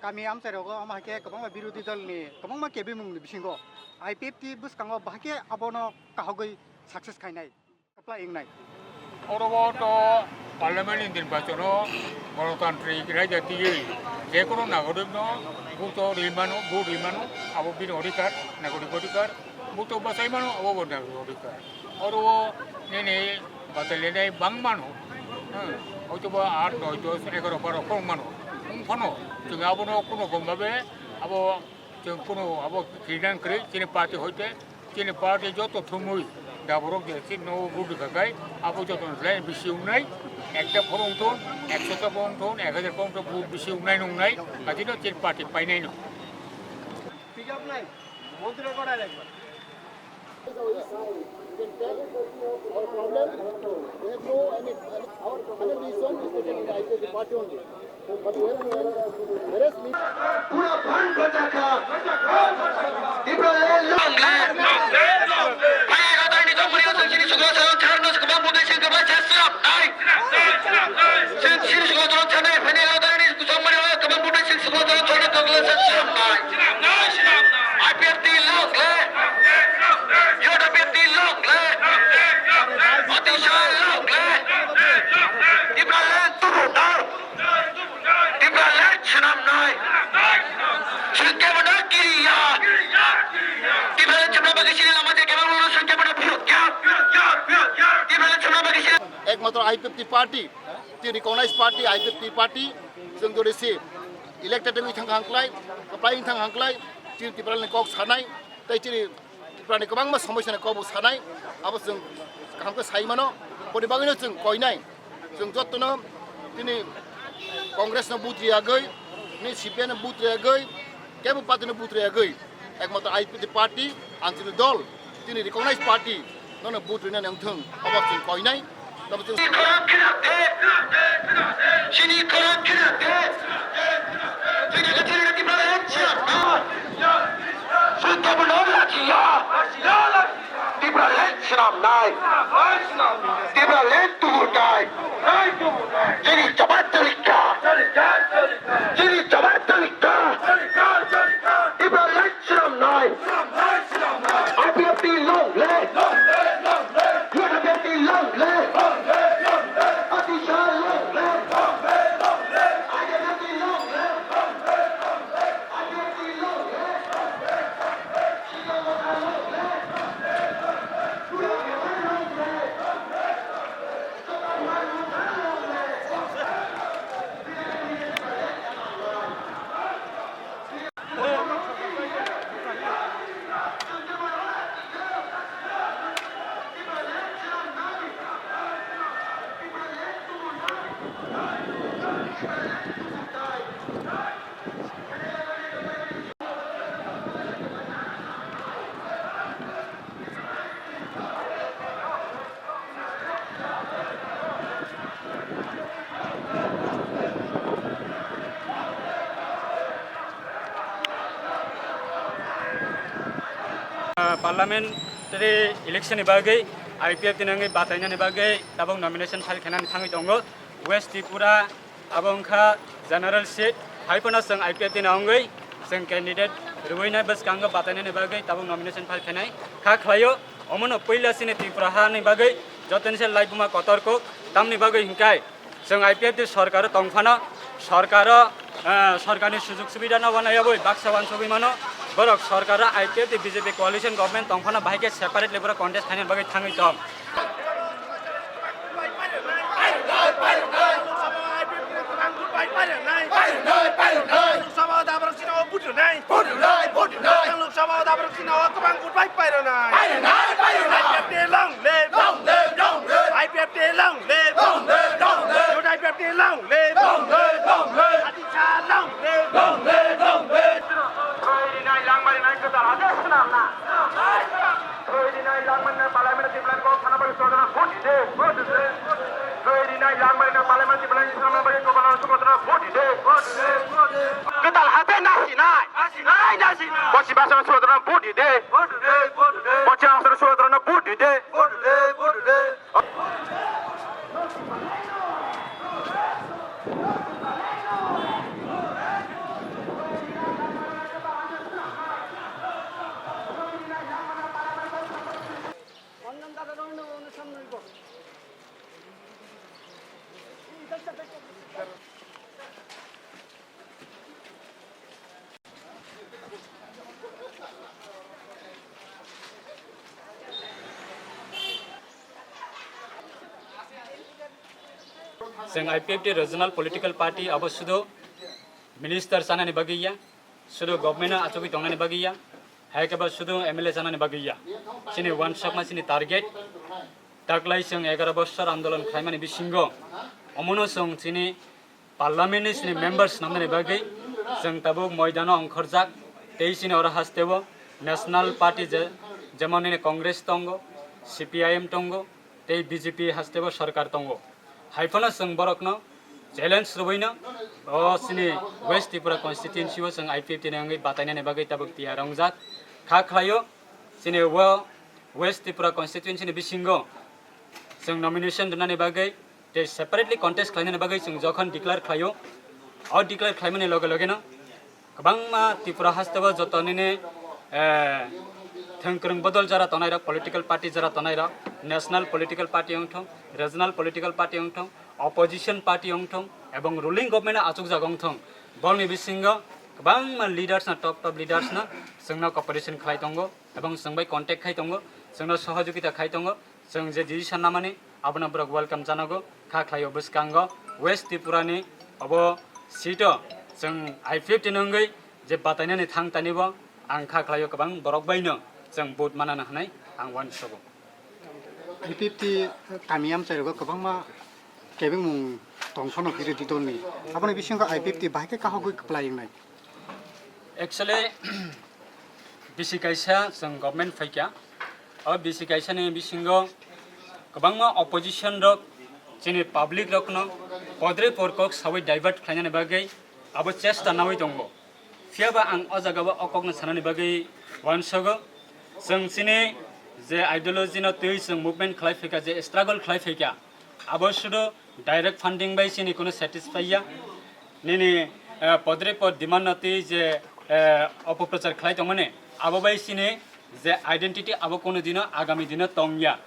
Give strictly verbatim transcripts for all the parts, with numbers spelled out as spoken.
Kami amchai rogo omo hai khe kwbangma birodhi dol ni kwbangma kebimung ni bisingo I P F T bwskango bahai khe abono kahogwi success khainai, apply wngnai. Oro bo to parliament ni nirbachon o gonotantrik raida twiwi je kono nagorik no vote o ri mano, vote ri mano, abo bini odhikar, nagorik odhikar, vote o bachai mano, abo bo nagorik odhikar. Oro o nini bachailai bang mano, hmm, hoito ba aat, noi, dos, egaroh, baro khorok mano. Wng phano chwng abono kuno kom babe abo chwng kuno abo khirinang kwrwi chini party hoite chini party joto thumwi daborok je chini no vote rwkha khai abo joto no bisi wngnai, ekta phoro wngthun, ekso ta phoro wngthun, ek hajar phoro wngthun, vote bisi wngnai nungnai, hati no chini party painai no. Our problem, we have no, I mean, our final decision is taken in the I P F T party only. But we have to arrest me. Pura bhang bachaka. Tipra le long live. Hai, hai, hai, ni tong buri tong chini chukla sa, char nos kebang budai sing kebang chas siap. Hai. Sing chini chukla tong chana, hai, ni la tong ni kusong mari, kebang budai sing chukla tong chana tong la sa siap. Hai. I P F T long live! U W P T long live! Atisha long live! Tipraland tubunai! Tipraland swnamnai! Sengkhe bono kiriya! Tipraland chwngno bagwi sini lama je kebang bono sengkhe bono phiyok ya! Tipraland chwngno bagwi sini Ekmatro I P F T party, tini recognized party, I P F T party, chwng jodi si elected wngwi thang hang klai, kwplai wngwi thang hang klai, chini Tipraland ni kok sanai, tei chini Tipraland ni kwbangma somosya ni kokbo sanai, abo chwng kaham khe sai mano, boni bagwino chwng koinai. Chwng jotono tini Congress no vote riyagwi, tini C P I no vote riyagwi, kebo party no vote riyagwi, ekmatro I P F T party, ang chini dol, tini recognized party, nono vote rinani wngthung, obo chwng koinai. Tamo chwng Chini khorang khirate. Chini khorang khirate. Chini khorang khirate. Chini khorang khirate. Chini khorang khirate. Chini khorang khirate. Chini khorang khirate. Tipraland swnamnai. Tipraland tubunai. Chini chabat talikha. Chini chabat talikha. Tipraland swnamnai. I P F T long live. U W P T long live. Atisha long live. I P F T long live. Parliamentary election ni bagwi I P F T ni wngwi batainani bagwi tabuk nomination file khainani thangwi tongo. West Tripura, abo wngkha general seat, hai phano chwng I P F T ni wngwi chwng candidate rwina bwskango batainani bagwi tabuk nomination file khainai. Kha khlaio, omono puila chini Tripura hani bagwi jotono se laibuma kotor kuk, tamni bagwi hinkhai chwng I P F T sorkaro tongphano, sorkaro, eh, sorkarni sujug subida no wanayabwi baksa wansugwi mano, borok sorkaro I P F T B J P coalition government tongphano bahai khe separate le borok contest khaina bagwi thangwi tong. Loksabago dabrok sina o butu nai. Butu nai, butu nai. Loksabago dabrok sina o kwbang vote bai pairo nai. Pairo nai, pairo nai. I P F T long live. Long live, long live. I P F T long live. Long live, long live. U W P T long live. Long live, long live. Atisha long live. Long live, long live. Thwi rinai langmari nai kwtal haste swnam na. Thwi rinai langmari nai Parliament ni Tripura ni kok sana bagwi sodana vote di de. Thwi rinai langmari nai Parliament ni Tripura ni sana bagwi governor sumatra vote di de. Kwtal haste nasi nai. Nasi nai, nasi nai. Bosi basa sumatra vote di de. Bosi basa sumatra vote di de. Vote di de, vote di de. Chwng I P F T regional political party abo sudu minister chanani bagwi ya, sudu government o achugwi tongnani bagwi ya, hai khe bo sudu M L A chanani bagwi ya. Chini wansukma chini target, taklai chwng egaroh bosor andolon khlaimani bisingo omono chwng chini parliament ni chini members swnamnani bagwi chwng tabuk moidano ongkhorjak, tei chini oro hasteo national party je, jemon nini Congress tongo, C P I M tongo, tei B J P hasteo sarkar tongo. Hai phano chwng borokno challenge rwino o chini West Tripura constituency o chwng I P F T ni wngwi batainani bagwi tabuk tiyar wngjak. Kha khlaio chini o West Tripura constituency ni bisingo chwng nomination rwnani bagwi tei separately contest khlainani bagwi chwng jokhon declare khlaio, o declare khlaimani loge logeno kwbangma Tripura hasteo joto nini, eh, thwngkwrwng bodol jora tongnai rok, political party jora tongnai rok, national political party wng thung, regional political party wng thung, opposition party wng thung, ebong ruling government achukjak wng thung, borokni bisingo kwbangma leaders no, top top leaders no chwngno cooperation khlai tongo, ebong chwng bai contact khai tongo, chwngno sohojogita khai tongo. Chwng je decision namani abono borok welcome janago, kha khlaio bwskango West Tripura ni obo seat o chwng I P F T ni wngwi je batainani thang tanibo ang kha khlaio kwbang borok bai no chwng vote manana hwnwi ang uansogo. I P F T kami amchai rogo kwbangma kebengmung tong phano birodhi dol ni, aboni bisingo I P F T bahai khe kahogwi kwplai wngnai. Actually, bisi kaisa chwng government phaikha. O bisi kaisa ni bisingo kwbangma opposition rok chini public rokno podre por kok sawi divert khlainani bagwi abo chesta nawi tongo. Phiyaba ang o jaga o o kokno sanani bagwi uansogo. Chwng chini je ideology no twi chwng movement khlai phaikha, je struggle khlai phaikha, abo sudu direct funding bai chini kuno satisfy ya. Nini, eh, podre pod demand no twi je, eh, opoprochar khlai tongmani, abo bai chini je identity abo kuno dino agami dino tong ya.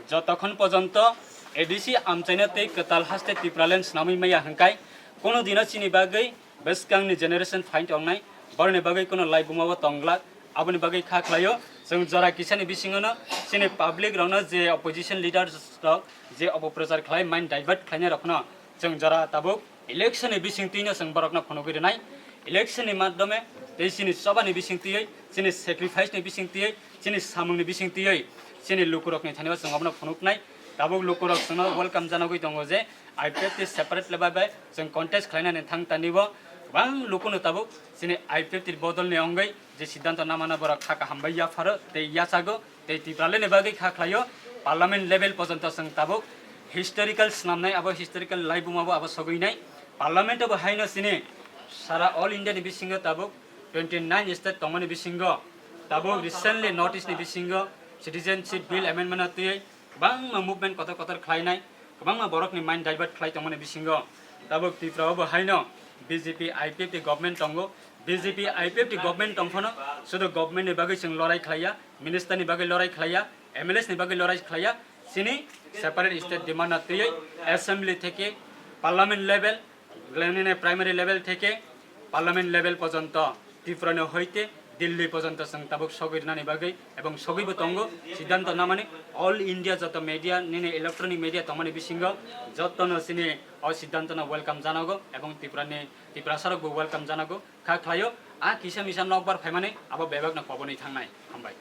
Jotokhon pojonto A D C amchaino tei kwtal haste Tipraland swnamwi maya hwnkhai kuno dino chini bagwi bwskangni generation phain tongnai, borokni bagwi kuno laibuma bo tong glak. Aboni bagwi kha khlaio, chwng jora kisani bisingono chini public rokno je opposition leaders rok je opoprochar khlai, mind divert khlainai rokno chwng jora tabuk election ni bising twino chwng borokno phunugwi rwnai. Election ni madhyome tei chini choba ni bising twiwi, chini sacrifice ni bising twiwi, chini samung ni bising twiwi chini lukurokni thani o chwng abono phunuknai. Tabuk lukurok chwngno welcome janagwi tongo je I P F T separate level bai chwng contest khlainani thang tanibo kwbang lukuno tabuk chini I P F T bodolni wngwi je siddhanto namano borok kha kaham bai yapharo tei yachago tei Tipraland ni bagwi kha khlaio. Parliament level pojonto chwng tabuk historical swnamnai, abo historical laibuma bo abo sogwinai. Parliament o bo haino chini sara all India ni bisingo tabuk twenty nine state tongmani bisingo tabuk recently North East ni bisingo citizenship bill amendment no twiwi kwbangma movement kotor kotor khlainai, kwbangma borokni mind divert khlai tongmani bisingo tabuk Tripura o bo haino B J P I P F T government tongo. B J P I P F T government tongphano sudu government ni bagwi chwng lorai khlaiya, minister ni bagwi lorai khlaiya, M L As ni bagwi lorai khlaiya, chini separate state demand no twiwi assembly theke parliament level, nini primary level theke parliament level pojonto Tripura ni hoite Delhi pojonto chwng tabuk sogwi rwnani bagwi ebong sogwibo tongo. Siddhanto namani all India joto media nini electronic media tongmani bisingo jotono chini o siddhanto no welcome janago ebong Tripura ni Tiprasa rok bo welcome janago. Kha khlaio, a kisa misa nokbar phaimani abo bebakno kobonwi thangnai. Hambai.